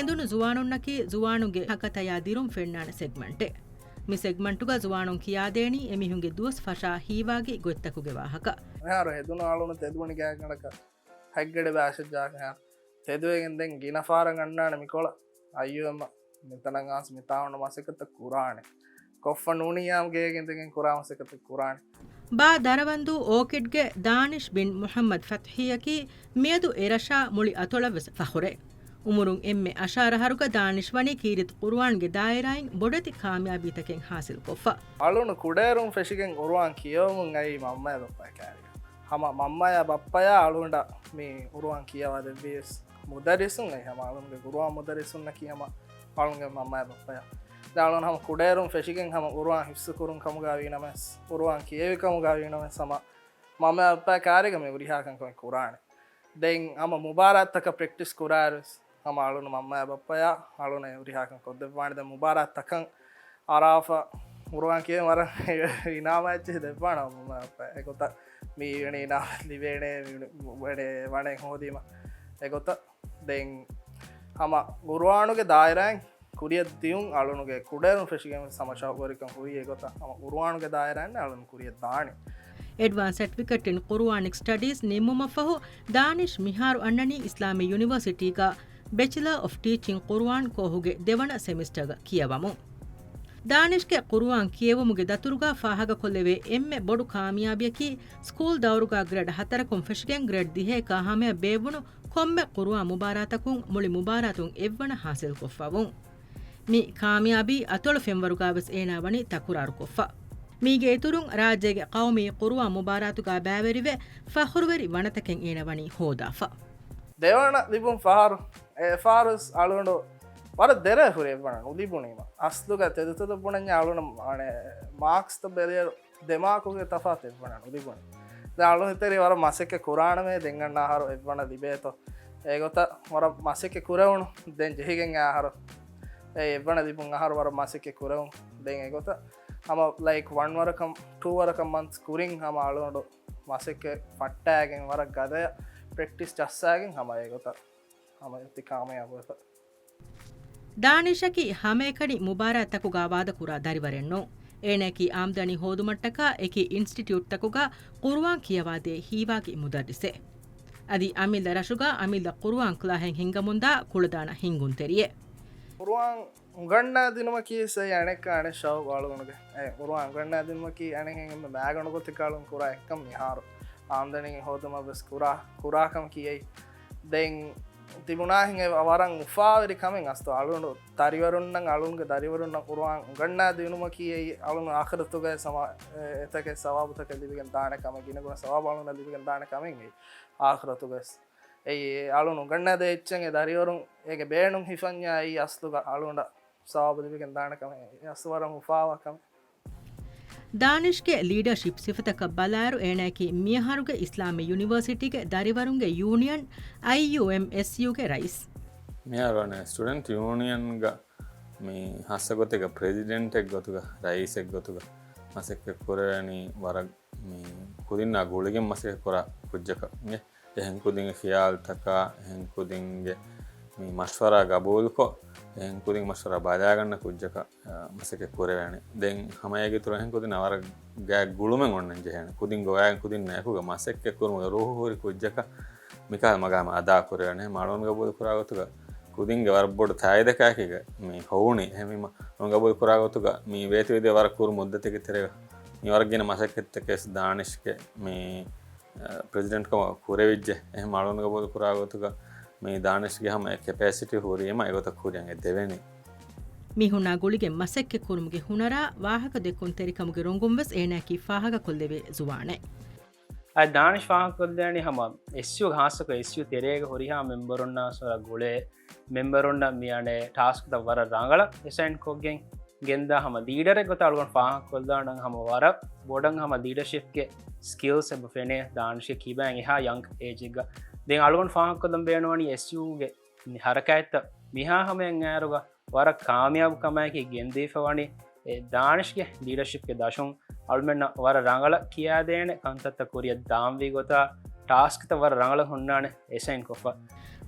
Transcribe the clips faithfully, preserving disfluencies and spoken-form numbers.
ހެދުނު ޒުވާނުންނަކީ ޒުވާނުންގެ ހަކަތަޔާ ދިރުން ފެންނާނެ ސެގްމަންޓެއް. މި ސެގްމަންޓުގަ ޒުވާނުން ކިޔާދޭނީ އެމީހުންގެ ދުވަސް ފަށާ ހީވާގި ގޮތްތަކުގެ ވާހަކަ. މިހާރު ހެދުނު އަޅުން ތެދުވަނީ ގާތްގަނޑަކަށް ހަތްގަޑި ބާށެއް ޖާގަ ތެދުވެގެން ދެން ގިނަ ފަހަރަށް އަންނާނެ މިކޮޅަށް. އައްޔޫ އެމް މިތަނަށް އާސް މިތާ އޮންނަ މަސައްކަތްތައް ކުރާނެ. ކޮށްފަ ނޫނިއްޔާމު ގޭގެ އިނދެގެން ކުރާ މަސައްކަތްތައް ކުރާނެ. ބާ ދަރަވަންދޫ އޯކިޑްގެ ދާނިޝް ބިން މުޙައްމަދު ފަތްޙީއަކީ މިއަދު އެރަށާ މުޅި އަތޮޅަށްވެސް ފަޚުރެއް. އުމުރުން އެންމެ އަށާރަ އަހަރުގަ ދާނިޝް ވަނީ ކީރިތި ޤުރުއާންގެ ދާއިރާއިން ބޮޑެތި ކާމިޔާބީތަކެއް ހާސިލްކޮށްފަ. އަޅުން ކުޑައިރުން ފެށިގެން ޤުރުއާން ކިޔެވުމުން އައީ މަންމަޔާ ބައްޕަޔާ ކާރިގަ. ހަމަ މަންމަޔާ ބައްޕަޔާ އަޅުގަނޑަށް މި ޤުރުއާން ކިޔަވާ ދެއްވިޔަސް މުދައްރިސުން އައި ހަމަ އަޅުންގެ ޤުރުއާން މުދައްރިސުންނަކީ ހަމަ އަޅުންގެ މަންމަޔާ ބައްޕަޔާ. ދެން އަޅުން ހަމަ ކުޑައިރުން ފެށިގެން ހަމަ ޤުރުއާން ޙިފްޒު ކުރުން ކަމުގަ ވީނަމަވެސް، ޤުރުއާން ކިޔެވި ކަމުގަ ވީނަމަވެސް ހަމަ މަންމަޔާ ބައްޕަޔާ ކާރިގަ މި ހުރިހާ ކަންކަމެއް ކުރާނެ. ދެން ހަމަ މުބާރާތްތަކަށް ޕްރެކްޓިސް ކުރާއިރުވެސް ހަމަ އަޅުން މަންމަޔާ ބައްޕަޔާ އަޅުން އެ ހުރިހާ ކަން ކޮށްދެއްވާނެ. ދެން މުބާރާތްތަކަށް އަރާފަ ޤުރުއާން ކިޔެވެން ވަރަށް އިނާމާތް ދެއްވާނެ މަންމަޔާ ބައްޕަޔާ. އެގޮތަށް މި އިނާމާތް ލިބޭނެ ވަނެ ހޯދީމަ. އެގޮތަށް ދެން ހަމަ ޤުރުއާނުގެ ދާއިރާއިން ކުރިއަށް ދިއުން އަޅުނުގެ ކުޑައިރުން ފެށިގެން ހަމަ ޝައުޤުވެރިކަން ހުރީ. އެގޮތަށް ހަމަ ޤުރުއާނުގެ ދާއިރާއިން އަޅުން ކުރިއަށް ދާނެ. އެޑްވާންސް ސަޓްފިކެޓް އިން ޤުރުއާނިކް ސްޓަޑީސް ނިންމުމަށްފަހު ދާނިޝް މިހާރު އަންނަނީ އިސްލާމީ ޔުނިވަރސިޓީގަ ބެޗެލަރ އޮފް ޓީޗިން ޤުރުއާން ކޯހުގެ ދެވަނަ ސެމިސްޓަރގަ ކިޔަވަމުން. ދާނިޝްގެ ޤުރުއާން ކިޔެވުމުގެ ދަތުރުގަ ފާހަގަކޮށްލެވޭ އެންމެ ބޮޑު ކާމިޔާބީއަކީ ސްކޫލް ދައުރުގަ ގްރޭޑް ހަތަރަކުން ފެށިގެން ގްރޭޑް ދިހައެކާ ހަމަޔަށް ބޭއްވުނު ކޮންމެ ޤުރުއާން މުބާރާތަކުން މުޅި މުބާރާތުން އެއްވަނަ ހާސިލްކޮށްފަވުން. މި ކާމިޔާބީ އަތޮޅު ފެންވަރުގަވެސް އޭނާ ވަނީ ތަކުރާރުކޮށްފަ. މީގެ އިތުރުން ރާއްޖޭގެ ޤައުމީ ޤުރުއާން މުބާރާތުގަ ބައިވެރިވެ ފަޚުރުވެރި ވަނަތަކެއް އޭނާ ވަނީ ހޯދާފަ. ދެވަނަ ލިބުން ފަހަރު، އެ ފަހަރުވެސް އަޅުގަނޑު ވަރަށް ދެރަ ހުރި އެއްވަނަ ނުލިބުނީމަ. އަސްލުގަ ތެދުތެދު ބުނަންޏާ އަޅުގަނޑު މާކްސްތައް ބެލިއިރު ދެމާކުގެ ތަފާތު އެއްވަނަ ނުލިބުނީ. ދެން އަޅުން ތެރި ވަރަށް މަސައްކަތް ކުރާނަމޭ ދެން އަންނަ އަހަރު އެއްވަނަ ލިބޭތޯ. އެގޮތަށް ވަރަށް މަސައްކަތް ކުރެވުނު. ދެން ޖެހިގެން އަހަރު އެ އެއްވަނަ ލިބުން އަހަރު ވަރަށް މަސައްކަތް ކުރެވުނު. ދެން އެގޮތަށް ހަމަ ލައިކް ވަން ވަރަކަށް ޓޫ ވަރަކަށް މަންތްސް ކުރިން ހަމަ އަޅުގަނޑު މަސައްކަތް ފައްޓާގެން ވަރަށް ގަދަޔަށް ޕްރެކްޓިސް ޖައްސާގެން ހަމަ އެގޮތަށް ހަމަ އެތި ކާމިޔާބުވެފަ. ދާނިޝަކީ ހަމައެކަނި މުބާރާތްތަކުގަ ވާދަކުރާ ދަރިވަރެއްނޫން. އޭނައަކީ އާމްދަނީ ހޯދުމަށްޓަކާ އެކި އިންސްޓިޓިއުޓްތަކުގަ ޤުރުއާން ކިޔަވާދޭ ހީވާގި މުދައްރިސެއް. އަދި އަމިއްލަ ރަށުގަ އަމިއްލަ ޤުރުއާން ކްލާހެއް ހިންގަމުންދާ ކުޅަދާނަ ހިންގުންތެރިއެއް. ޤުރުއާން އުނގަންނާދިނުމަކީ އެއީ އަނެއްކާ އަނެއް ޝައުޤު އަޅުގަނޑުގެ. އެ ޤުރުއާން އުނގަންނާދިނުމަކީ އަނެއްހެން އެންމެ މައިގަނޑު ގޮތެއް އަޅުން ކުރާ އެއްކަން މިހާރު އާމްދަނީ ހޯދުމަށްވެސް ކުރާ، ކުރާ ކަމަކީ އެއީ. ދެން ތިބުނާހިނގެ ވަރަށް އުފާވެރި ކަމެއް އަސްތު އަޅުގަނޑު ދަރިވަރުންނަށް އަޅުންގެ ދަރިވަރުންނަށް ޤުރުއާން އުނގަންނާ ދިނުމަކީ އެއީ އަޅުން އާޚިރަތުގައި ސަމާ-، އެ-، އެތަކެއް ސަވާބުތަކެއް ލިބިގެން ދާނެ ކަމެއް، ގިނަގުނަ ސަވާބު އަޅުންނަށް ލިބިގެން ދާނެ ކަމެއް އެއީ އާޚިރަތުގައި. އެއީ އަޅުން އުނގަންނާދޭ އެއްޗެއް އެ ދަރިވަރުން އޭގެ ބޭނުން ހިފަންޏާ އެއީ އަސްލުގަ އަޅުގަނޑަށް ސަވާބު ލިބިގެން ދާނެ ކަމެއް. އެއީ އަސްލު ވަރަށް އުފާވާ ކަމެއް. ދާނިޝްގެ ލީޑަރޝިޕް ސިފަތަކަށް ބަލާއިރު އޭނާއަކީ މިއަހަރުގެ އިސްލާމީ ޔުނިވަރސިޓީގެ ދަރިވަރުންގެ ޔޫނިއަން އައިޔޫއެމްއެސްޔޫގެ ރައީސް. މިހާރު އަނެއް ސްޓުޑެންޓް ޔޫނިއަންގަ މި ހާއްސަ ގޮތެއްގަ ޕްރެޒިޑެންޓެއް ގޮތުގަ، ރައީސެއް ގޮތުގަ މަސައްކަތް ކުރެވެނީ ވަރަށް މި ކުދިންނާ ގުޅިގެން މަސައްކަތް ކުރާ ކުއްޖަކަށް. އެހެން ކުދިންގެ ޚިޔާލުތަކާ، އެހެން ކުދިންގެ މި މަޝްވަރާ ގަބޫލުކޮށް، އެހެން ކުދިން މަޝްވަރާ ބަލާގަންނަ ކުއްޖަކަށް، އަ، މަސައްކަތް ކުރެވޭނެ. ދެން ހަމަ އޭގެ އިތުރު އެހެން ކުދިން ވަރަށް ގާތް ގުޅުމެއް އޮންނަން ޖެހޭނެ. ކުދިން ގޮވާގެން ކުދިންނާ އެކުގަ މަސައްކަތް ކުރުމުގެ ރޫހު ހުރި ކުއްޖަކަށް މިކަހަލަ މަގާމެއް އަދާ ކުރެވޭނެ. އަޅުގަނޑު ގަބޫލު ކުރާ ގޮތުގަ ކުދިންގެ ވަރަށް ބޮޑު ތާއީދަކާއެކީގަ މި ހޮވުނީ. އެހެންވީމަ އަޅުގަނޑު ގަބޫލު ކުރާ ގޮތުގަ މި ވޭތުވެދިޔަ ވަރަށް ކުރު މުއްދަތެއްގެ ތެރޭގަ މި ވަރަށް ގިނަ މަސައްކަތްތަކެއް ދާނިޝްގެ މި، އަ، ޕްރެޒިޑެންޓްކަމަށް ކުރެވިއްޖެ. އެހެން އަޅުގަނޑު ގަބޫލު ކުރާ ގޮތުގަ މި ދާނިޝްގެ ހަމަ އެ ކެޕޭސިޓީ ހުރީމަ އެގޮތަށް ކުރިއަށް އެ ދެވެނީ. މީހުންނާ ގުޅިގެން މަސައްކަތް ކުރުމުގެ ހުނަރާ، ވާހަކަ ދެއްކުންތެރިކަމުގެ ރޮނގުން ވެސް އޭނާއަކީ ފާހަގަކޮށްލެވޭ ޒުވާނެއް. އަދި ދާނިޝް ފާހަގަކޮށްލަނީ ހަމަ އެސްޔޫ، ހާއްސަކޮށް އެސްޔޫ ތެރޭގަ ހުރިހާ މެމްބަރުންނާ ސޮރަ ގުޅޭ މެމްބަރުންނަށް މި އަނެއް ޓާސްކްތައް ވަރަށް ރަނގަޅަށް އެސައިން ކޮށްގެން ގެންދާ ހަމަ ލީޑަރެއް ގޮތަށް އަޅުގަނޑު ފާހަގަކޮށްލާނަން ހަމަ ވަރަށް ބޮޑަށް ހަމަ ލީޑަޝިޕްގެ ސްކިލްސް އެބަ ފެނޭ ދާނިޝްގެ ކިބައިން އެހާ ޔަންގް އޭޖެއްގަ. ދެން އަޅުގަނޑު ފާހަގަކޮށްލަން ބޭނުންވަނީ އެސްޔޫގެ މި ހަރަކާތްތައް މިހާ ހަމަޔަށް އައިރުގަ ވަރަށް ކާމިޔާބު ކަމާއެކީ ގެންދީފަ ވަނީ އެ ދާނިޝްގެ ލީޑަޝިޕްގެ ދަށުން އަޅުމެންނަށް ވަރަށް ރަނގަޅަށް ކިޔާދޭނެ ކަންތައްތައް ކުރިއަށް ދާންވީ ގޮތާ ޓާސްކްތައް ވަރަށް ރަނގަޅަށް ހުންނާނެ އެސައިން ކޮށްފަ.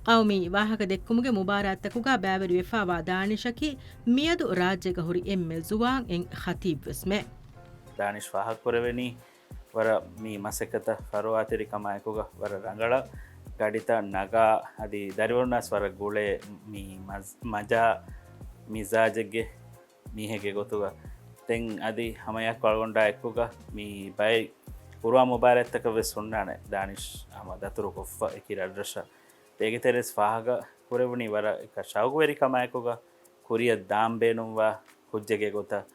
ޤައުމީ ވާހަކަ ދެއްކުމުގެ މުބާރާތްތަކުގަ ބައިވެރިވެފާވާ ދާނިޝަކީ މިއަދު ރާއްޖޭގަ ހުރި އެންމެ ޒުވާން އެން ޚަތީބްވެސްމެ. ދާނިޝް ފާހަގަކުރެވެނީ ވަރަށް މި މަސައްކަތަށް ފަރުވާތެރިކަމާއެކުގަ ވަރަށް ރަނގަޅަށް ގަޑިތައް ނަގާ އަދި ދަރިވަރުންނަސް ވަރަށް ގުޅޭ މި މަޒް-، މަޖާ މިޒާޖެއްގެ މީހެއްގެ ގޮތުގަ ދެން އަދި ހަމައެއާއެކު އަޅުގަނޑާ އެކުގަ މި ބައެއް ކުރުވާ މުބާރާތްތަކަށް ވެސް ހުންނާނެ ދާނިޝް ހަމަ ދަތުރު ކޮށްފަ އެކި ރަށްރަށަށް. އޭގެ ތެރޭސް ފާހަގަ ކުރެވުނީ ވަރަށް އެކަ ޝައުގުވެރިކަމާއެކުގަ ކުރިއަށް ދާން ބޭނުންވާ ކުއްޖެއްގެ ގޮތަށް.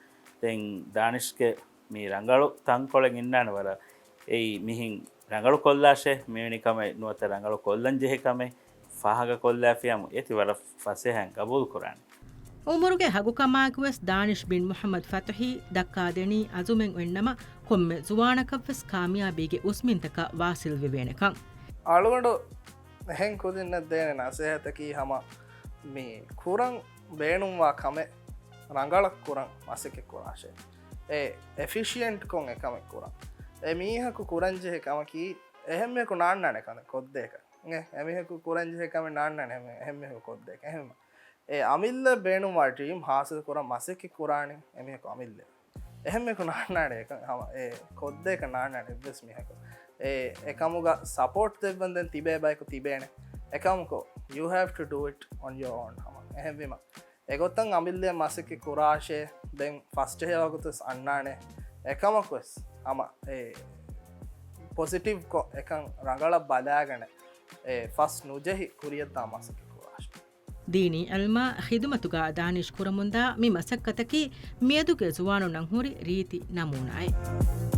ދެން ދާނިޝްގެ މި ރަނގަޅު ތަންކޮޅެއް އިންނާނެ ވަރަށް. އެއީ މިހިން ރަނގަޅު ކޮށްލާށޭ، މިވެނި ކަމެއް ނުވަތަ ރަނގަޅު ކޮށްލަން ޖެހޭ ކަމެއް ފާހަގަ ކޮށްލާފިއަމު އޭތި ވަރަށް ފަސޭހައިން ގަބޫލު ކުރާނެ. އުމުރުގެ ހަގުކަމާއެކުވެސް ދާނިޝް ބިން މުޙައްމަދު ފަތުޙީ ދައްކާދެނީ އަޒުމެއް އޮތްނަމަ ކޮންމެ ޒުވާނަކަށްވެސް ކާމިޔާބީގެ އުސްމިންތަކަށް ވާސިލްވެވޭނެކަން. އަޅުގަނޑު އެހެން ކުދިންނަށް ދޭނެ ނަސޭހަތަކީ ހަމަ މި ކުރަން ބޭނުންވާ ކަމެއް ރަނގަޅަށް ކުރަން މަސައްކަތް ކުރާށޭ. އެ އެފިޝިއެންޓްކޮށް އެކަމެއް ކުރަން. އެ މީހަކު ކުރަންޖެހޭ ކަމަކީ އެހެންމީހަކު ނާންނާނެ ކަން ކޮށްދޭކަށް. އެ އެމީހަކު ކުރަންޖެހޭ ކަމެއް ނާންނާނެ އެހެން-، އެހެންމީހަކު ކޮށްދޭކަށް. އެހެންމަ އެ އަމިއްލަ ބޭނުންވާ ޑްރީމް ހާސިލް ކުރަން މަސައްކަތް ކުރާނީ އެމީހަކު އަމިއްލަ. އެހެންމީހަކު ނާންނާނެ އެކަން ހަމަ އެ ކޮށްދޭކަށް ނާންނާނެ އެއްވެސް މީހަކު. އެ އެކަމުގަ ސަޕޯޓް ދެއްވަން ދެން ތިބޭ ބަޔަކު ތިބޭނެ. އެކަމަކު you have to do it on your own ހަމަ. އެހެންވީމަ އެގޮތަށް އަމިއްލައަށް މަސައްކަތް ކުރާށޭ. ދެން ފަސްޓް އެހާ ވަގުތުވެސް އަންނާނެ. އެކަމަކުވެސް ހަމަ އެ ޕޮޒިޓިވްކޮށް އެކަން ރަނގަޅަށް ބަލާގަނެ އެ ފަސް ނުޖެހި ކުރިއަށްދާ މަސައްކަތް ކުރާށޭ. ދީނީ އިލްމާ ޚިދުމަތުގަ ދާނިޝް ކުރަމުންދާ މި މަސައްކަތަކީ މިއަދުގެ ޒުވާނުންނަށް ހުރި ރީތި ނަމޫނާއެއް.